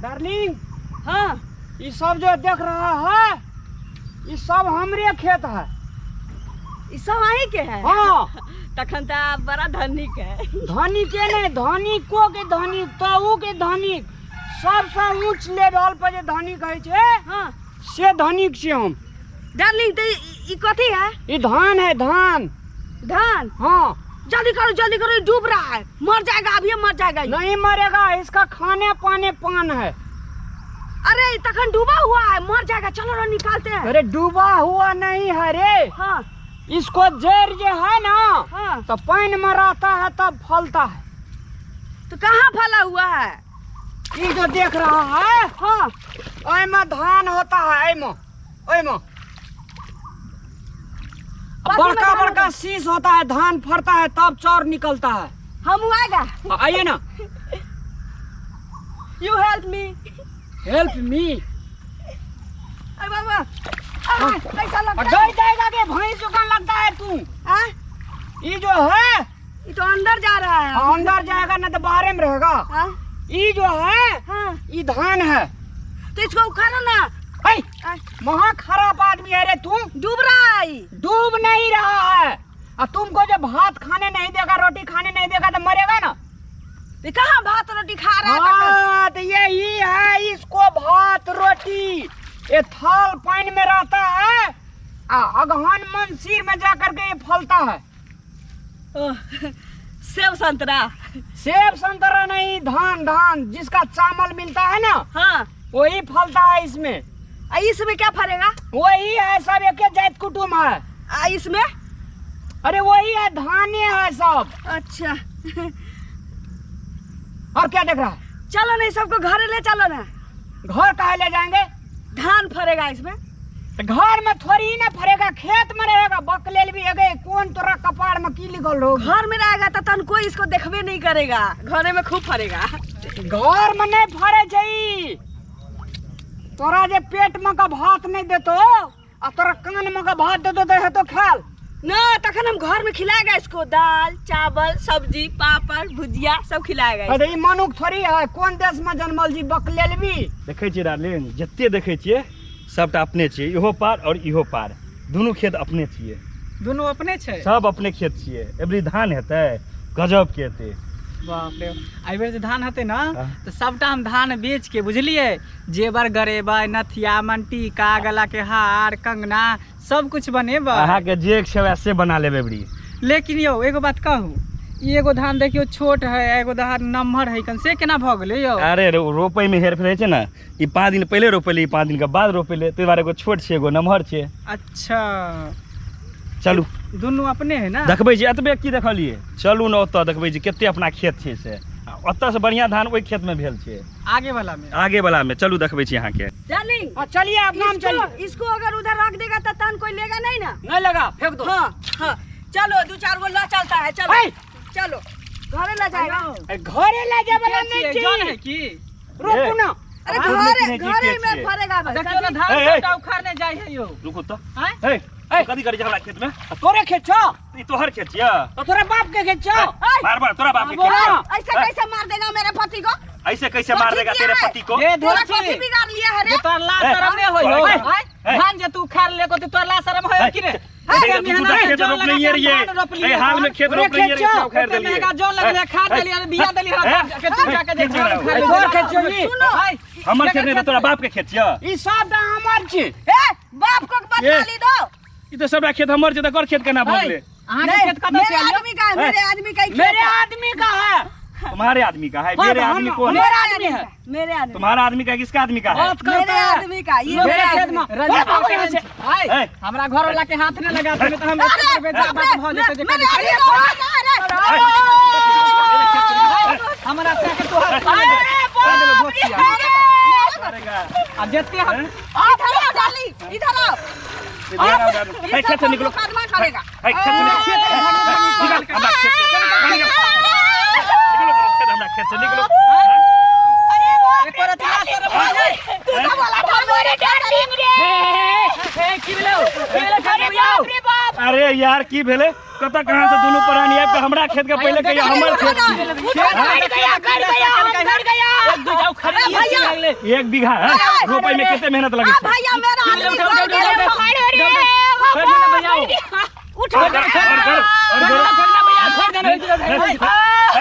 Darling. हाँ। ये सब जो देख रहा है ये सब हमरे खेत है। ई सब अहीं के है? हाँ। तखन तो आप बड़ा धनिक है। धनी के नहीं, धनी को के धनी, ताऊ के धनी, सबसे ऊंच लेवल पर जे धनिक है छे, हाँ। से धनिक छी हम। डार्लिंग तो ई कथी है? ई धान है, धान। धान? हाँ। जल्दी करो, जल्दी करो, ये डूब रहा है, मर जाएगा, अभी मर जाएगा ये। नहीं मरेगा, इसका खाने पाने पान है। अरे तखन डूबा हुआ है, मर जाएगा, चलो ना निकालते हैं। अरे डूबा हुआ नहीं है रे। हाँ। इसको जड़ जो है ना, हाँ। तो पानी में रहता है तब फलता है। तो कहाँ फला हुआ है? ये जो देख रहा है, हाँ। ओय में धान होता है, ओय में, ओय में। बाकी में बड़का धान बड़का होता है। शीश होता है, धान फरता है तब चाउर निकलता है। हम आएगा। हाँ, आइए ना। You help me. Help me. अरे बाबा, हाँ। कैसा लगता है? डर जाएगा कि भैंस जुकान लगता है तू। हाँ? ये जो है, ये तो अंदर जा रहा है। हाँ, अंदर जाएगा ना तो बाहर में रहेगा। हाँ? ये जो है, हाँ। ये धान है। तो इसको उखाड़ो ना। ऐ, हाँ। महा खराब आदमी है रे तू। डूब रहा है। डूब नहीं रहा है। और तुमको जब भात खाने नहीं देगा, रोटी खाने नहीं देगा तो मरेगा ना। ये कहाँ भात रोटी खा रहा है? हाँ, तो यही है इसको भात रोटी। ये थाल पानी में रहता है, अगहन मंसीर में जा करके ये फलता है। ओह, सेब संतरा। सेब संतरा नहीं, धान, धान जिसका चावल मिलता है ना, हाँ। वही फलता है इसमें। आ, इसमें क्या फलेगा? वही है, सब एक जात कुटुम्ब है। आ, इसमें? अरे वही है, धाने है सब। अच्छा। और क्या देख रहा है? चलो नहीं, सबको घर ले चलो ना। घर काहे ले जाएंगे? धान फरेगा इसमें। तो घर में थोड़ी ही ना फरेगा, खेत में रहेगा। बकलेल भी है, कौन तोरा कपार में की लिखल रहो? घर में रहेगा तो तन कोई इसको देखबे नहीं करेगा, घरे में खूब फरेगा। घर में नहीं फरे छै, तोरा जे पेट में का भात नहीं देतो आ तोरा कान में का भात देतो तो हेतो खाल ना। तखन हम घर में खिलाएगा इसको, दाल चावल सब्जी पापड़ भुजिया सब खिलाएगा। अरे ई मनुख थोड़ी है, कोन देश में जन्मल जी बकलेल भी। देखै छियै डार्लिंग, जते देखै छियै सबटा अपने छियै, इहो पार और इहो पार, दुनू खेत अपने छियै। दुनू अपने छै? सब अपने खेत छियै। एबरी धान हेतै गजब के हेतै। बाप रे, एहि बेर जे धान हेतै ना, हाँ। तऽ सबटा हम धान बेच के बुझलियै, जेवर गरेबै, नथिया मनटीका, गला के हार, कंगना सब कुछ बनेबै। अहाँके जे इच्छा हुए से बना लेबै एबरी। लेकिन यौ एगो बात कहू, ई एगो धान देखियौ छोट है, एगो धान नम्हर है, कन से केना भऽ गेलै यौ? अरे रे, रोपै में हेरफेर होइ छै ने, ई 5 दिन पहिले रोपेलै, ई 5 दिन के बाद रोपेलै, ताहि दुआरे एगो छोट छै एगो नम्हर छै। अच्छा चलू, दुनू अपने है ना? देखबै छी एतबे की देखलियै, चलू ने ओतऽ देखबै छी कते अपना खेत छै से। आ ओतऽ से बढ़िया धान ओहि खेत में भेल छै, आगे वाला में। आगे वाला में चलू देखबै छी अहाँके। डार्लिंग, हाँ, चलिए आप नाम चलिए। इसको अगर उधर रख देगा तो तन कोई लेगा नहीं ना। नहीं लगा, फेंक दो। हाँ, हाँ, चलो 2-4 गो ला चलता है, चलो। ऐ! चलो घरे ला जाएगा। अरे, घरे ला जाए वाला के नहीं छियै? छी। जौन है की? रोकू ना। अरे हाँ, घरे, नहीं, नहीं, घरे के में छियै? फरेगा भाई। देखियो ना, धान ए, ए। सबटा उखाड़ने जाय है यौ। रुकू तो। आँय? ए, ए। कथी करै छी हमरा खेत में? तोरे खेत छौ? ई तोहर खेत छियै? तो तोरा बाप के खेत छौ? ए, मार, मार, तोरा बाप के बोला। खेत छौ। ऐसे कैसे मार देगा मेरे पति को? ऐसे कैसे मार कथी देगा किया तेरे है? पति को? ए, तोरा धोती। कथी बिगाड़ लिया है रे? जे तोरा लाज ए, शरम नहीं होय हो। ए, आँय? ए। धान जे तू उखाड़ ले को तो तोरा लाज शरम होय की रे? ए, देख, तू दूटा खेत रोपने ही रहिए। धान रोपलियै, ए, हाल में खेत तोरे रोपने ही खेत रहिए, छौ। सब उखाड़ एते देलियै। महंगा जौन लगलै, खाद ए, देलियै, बिया देलियै, ए, हमरा के तू जाके जे ए, जौन उखाड़ ए, लेलकै। तोर खेत छौ ई? सुनो। आँय, हमर खेत नहि तऽ तोरा बाप के खेत छियै। ई सब हमर छी। ए, बाप को बदला ए। ली दो। ई तऽ सबटा खेत हमर छै, तऽ कर खेत केना भऽ गेलै? अहाँके नहीं, खेत कतऽ मेरे से आयल? आदमी का है, मेरे आदमी का ही खेत मेरे है। आदमी का है। तुम्हारे आदमी का है, हाँ, मेरे तो आदमी हम- कौन है? मेरा आदमी है। मेरे आदमी। तुम्हारा आदमी का किसका आदमी का है? बात करता मेरे है। आदमी का, ये मेरे मेरे खेत आदमी। में। रंजीत ओए, भागो यहाँ से। आय, ए। हमरा घर वाला के हाथ नहीं लगा तो हम अरे, एक रुपए बाप बात रे, भऽ जेतै जे मेरे कभी- आदमी का है, अरे, हमरा से के तोहर अरे, बाप रे। आ जते हम इधर आओ डार्लिंग, इधर आओ। ए, खेत से निकलो। मुकदमा करेगा। ए, खेत से निकलो। निकल, हमरा खेत से। निकल। निकलो, खेत हमरा खेत से निकलो। एको रति लाज शरम भऽ जाइ। तू तो बोला था मेरे डार्लिंग रे। ए, की भेलौ? की भेलौ, अरे यौ? बाप रे बाप। अरे यार की भेलै, कतऽ कहाँ से दुनू प्राणी आबि कऽ हमरा खेत के पहिले कहिया हमर खेत छी। कर गया, कर गया, हम कर गया। एक दू जाओ खरीद भैया। लागले। एक बीघा है, रोपै में कते मेहनत लगै आ छै। भैया, मेरा आदमी उठा, घर उठा, गेलै। उठा, उठा। अरे छोड़ देना भैया। उठो। कर कर कर और छोड़ करो। देना, छोड़ देना भैया, छोड़ देना।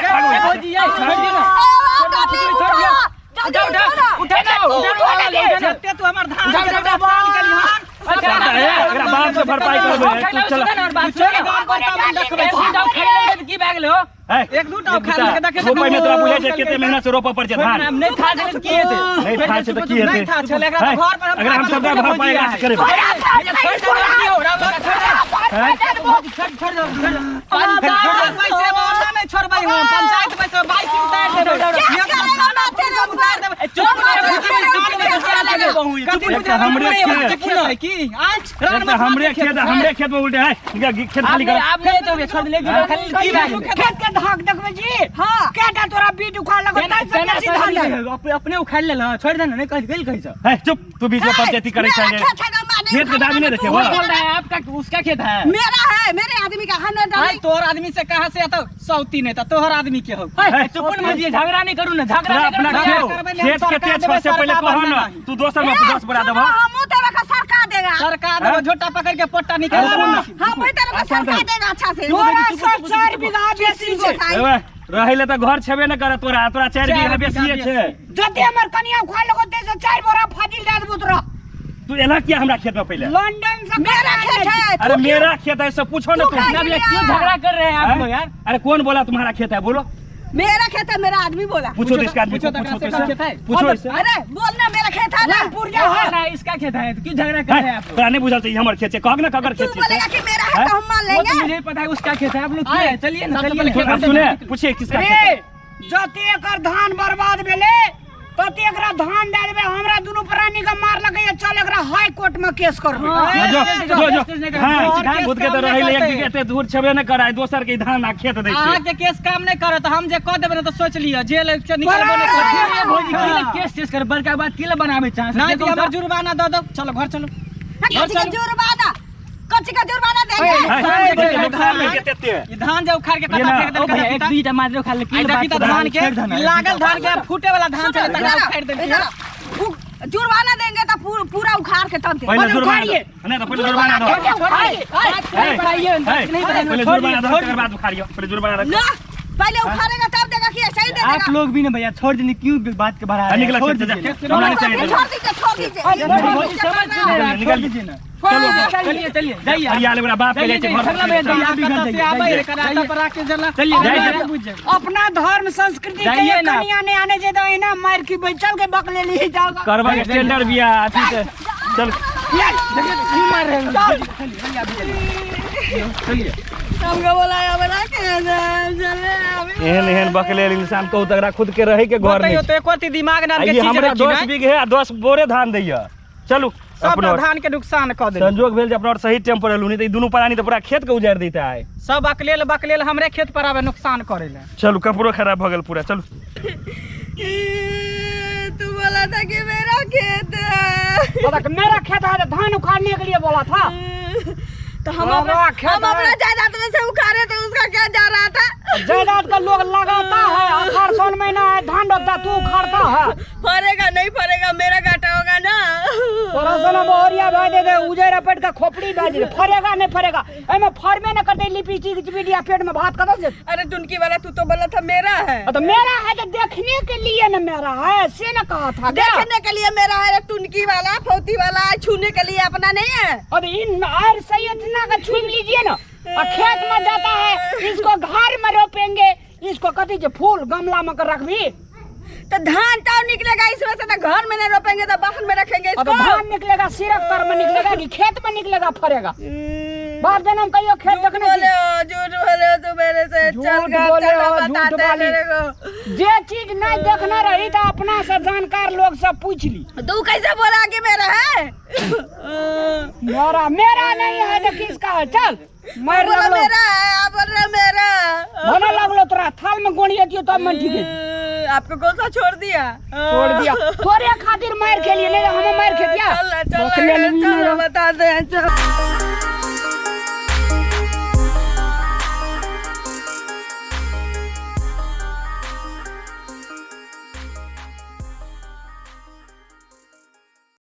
भागो। भौजी, ये, छोड़ देना। जल्दी छोड़ उठो, दिया। जल्दी उठा, उठो ना। उठा ना, उठा ना, उठा ना। जते तू हमर धान उठा, के उठा, नुकसान केली हन, उठा ना, ए, एकरा बाप से भरपाई करबै, तू चल। की भए गेल हो? ए, एक दू टा उखाड़ के देखै। रोपै में तोरा बुझै छै कते मेहनत से रोपऽ पड़ै छै धान? नहि था छलै तऽ की हेतै? नहि था छै तऽ की हेतै? नहि था छलै, एकरा तऽ घर पर हम अगर हम सबटा भरपाई एकरा से करेबै। भैया, छोड़ दे, की हो? राम, राम, छोड़ दे। हैं? छोड़, छोड़ दो, छोड़ दो। पैसे ओना नहि छोड़बै हम, पंचायत पैसे 22 उतारि देबै। केस करेगा ना तेरे ऊपर। चुप ना, चुप ना, चुप ना। एक तऽ हमरे खेत, चुप ना की आज एक तऽ हमरे खेत, हमरे खेत में उल्टे है, खेत खाली कर। आब नहि तो छोड़ दे, खाली की भए गेलै? खेत के धाक देखबै जी। हाँ। केटा तोरा बीट उखाड़ लगो ताहि से बेसी धान दे। अपने उखाड़ लेल, छोड़ दे ना, नहीं कह गेल कहि छ। है, चुप, तू बीच में पंचायती करै मेरा छै। खेत है ना, मैं नहीं खेत के दाबी नहीं उखाड़ेगा, रखे, तू वाह। बोल उखाड़ेगा। रहा है आपका, उसका खेत है। मेरा है, मेरे आदमी का है ना। आय डाली। तोहर आदमी से कहाँ से आता सौती नहीं, तोहर आदमी के हो। है, चुप ना भौजी, झगड़ा नहीं करू ना, झगड़ा तोरा नहीं अपना करू। खेत करबै ने, हम खेत के सरकार तेज देबै, से पहिले सरकार कहऽ बनना न, नहीं। तू दोसर में 10 बोरा सुनो, देबह। हमहूँ तेरा का सरका देगा। सरकार देबो, झोटा पकड़ के पोटा निकाल। अरे सुन। हम भी तेरे को सरका देगा अच्छा से। तोरा से 4 बीघा बेसी छै। ए, रहै ले तऽ घर छेबे ने करे तोरा, तोरा 4 बीघा बेसिए छै। जते हमर कनिया उखाड़ लगो ताहि से 4 बोरा फाजिल दे देबो तोरा। तू एना किया हमरा खेत में पहिले? लंदन से मेरा खेत है। अरे मेरा खेत है, से पूछो ना तुम। ना भैया, क्यों झगड़ा कर रहे हैं आप लोग यार? अरे कौन बोला तुम्हारा खेत है, बोलो। मेरा खेत है, मेरा आदमी बोला। पूछो तो इसका आदमी पूछो को, तो पूछो तो इसका इससे। खेत है। पूछो इससे। अरे बोलना, मेरा खेत है ना। पुर्जा है। ना, इसका खेत है तो क्यों झगड़ा कर रहे हैं आप लोग? तोरा नहीं बुझल छै हमर खेत छै, कहक ना ककर तू खेत छै। बोलेगा कि मेरा है तो हम मान वो तो लेंगे। मुझे पता है उसका खेत है, आप लोग क्यों है? चलिए ना, सबसे चलिए पहले ना। अब सुने, पूछिए किसका खेत है। रे, जते एकर धान बर्बाद भेलै तते एकरा धान दे देबै, हमरा दुनू प्राणी के मार लगैया, चल एकरा हाई कोर्ट में केस करबै। जो जो जो, हाँ, केस खुद के काम तऽ नहि रहै ले एक करतै। बीघा एते दूर छेबे नहि कराय, दोसर के धान आ खेत दै छै। अहाँके केस काम नहि करत, हम जे कह देबै ने तऽ सोच लिअ, जेल से निकलबो नहि करत। ये भौजी की ले केस तेस कर, बड़का बात की ले बनाबे चाहे? नहि तऽ हमर जुर्माना दऽ दो, चलो घर चलो। कच्ची का जुर्माना, कच्ची का जुर्माना देंगे। है, नुकसान देखिए, देखे, नुकसान धान। में कते ई धान जे उखाड़ के ये कता ना, फेंक ओ देलकै। भैया, एक दुईटा मात्र उखाड़ ले, की आइ ले देखी बात तऽ धान के छोड़ देना। ई लागल धान के फूटे वाला धान छलै, तकरा इधर उखाड़ि देलकै। इधर जुर्माना देंगे तो पूरा उखाड़ के तब देंगे। पहिले पहिले जुर्माना उखाड़िए। दो। नहि तऽ पहिले जुर्माना दो। नहीं बढ़ाइए, नहीं बढ़ाइए, पहिले छोड़ जुर्माना दीजिए, दो, छोड़ तकर बाद उखाड़ियो, पहिले जुर्माना दो। ना, पहले उखाड़ेगा तब देगा कि ऐसे ही दे आप देगा? लोग भी ना भैया, छोड़ दीजिए, क्यों बात के बढ़ा रहे हैं? निकला छोड़ खेत से, जा। दीजिए ना। हमरा नहीं चाहिए। छोड़ दीजिए, छोड़ दीजिए। भौजी, समझ क्यों नहीं रहे आप? निकल। छोड़ दीजिए ना। चलो। चलिए चलिए, जाइए आप। हरियाली वाला बाप के जाइए, जाइ छै घर। जाइए, झगड़ा भैया, जाइए, आप भी घर कतऽ से जाइए, आबै जाइए, एकर आता पर आके जला। चलिए, जाइए। जाइए, बुझ जाइए। अपना धर्म संस्कृति के जाइए ये ना। कनिया ने आने जे तो एना मार की बैचल के बकले ली जाओ। करबा के टेंडर बिया अथी से, चल। देखिए, क्यों मार रहे हैं? चलिए, आप भी चलिए। चलिए। हमको बोलाया बना के चले अभी। एहन एहन बकलेल इंसान कहू तकरा खुद के रहै के घर बतैयो नहि तऽ एको अथी दिमाग नाम आ के ई चीज हमरा रखी 10 नहि। बीघे आ 10 बोरे धान दैया, चलू। सब अपनो धान के नुकसान कऽ देलक। संजोग भेल जे अपना और सही टाइम पर एलू, नहीं तऽ ई दुनू प्राणी तऽ पूरा खेत के उजाड़ि दैता आइ। सब अकलेल बकलेल हमरे खेत पर आबे नुकसान करे ले। चलू, कपड़ो खराब भऽ गेल पूरा, चलू। तू बोला था कि मेरा खेत है। पता कि मेरा खेत है तो धान उखाड़ने के लिए बोला था। तो हम बाबा, अपना खेत हम है। अपना जायदाद में से उखाड़े तो उसका क्या जा रहा था? जायदाद का लोग लगाता है, आषाढ़ सावन महीना है, धान रोपता, तू उखाड़ता है। फरेगा नहीं फरेगा, मेरा घाटा होगा ना। तोरा सना बहरिया भाई दे दे, उजर पेट का खोपड़ी भाई दे दे, फरेगा नहीं फरेगा, एमे फरमे न करते, लिपि चीज चिपी पेट में भात कतौ से। अरे टुनकी वाला, तू तो बोला था मेरा है। तो मेरा है तो देखने के लिए न मेरा है, से न कहा था क्या? देखने के लिए मेरा है रे, टुनकी वाला फौती वाला, छूने के लिए अपना नहीं है। अब इन और सही इतना का छू लीजिए ना, और खेत में जाता है, इसको घर में रोपेंगे, इसको कथी जे फूल गमला में कर रखबी। तो धान चाव निकलेगा इसमें से, तो घर में नहीं रोपेंगे तो बाहर में रखेंगे और तो इसको। धान निकलेगा सिरक तर में निकलेगा कि खेत में निकलेगा फरेगा? बाप जनम कहियो खेत झूठ देखने बोले छी। हो, झूठ बोले हो तू मेरे से। झूठ चल घर, बोले चल हो, झूठ बताते हैं वाली। मेरे को। जे चीज नहीं देखना रही तो अपना से जानकार लोग से पूछ ली। तू कैसे बोला कि मेरा है? मेरा मेरा नहीं है तो किसका है? चल मार बोला लगलो। मेरा है, आप बोल रहे हो मेरा। भला लगलो तोरा थाल में गोणिया दियो तब मन ठीक है। आपको कौन सा छोड़ दिया? छोड़ दिया तोरे खातिर मार खेलिए, नहीं तो हमें मार खेतिया। चल चल बकले चल नहीं बता दे, चल।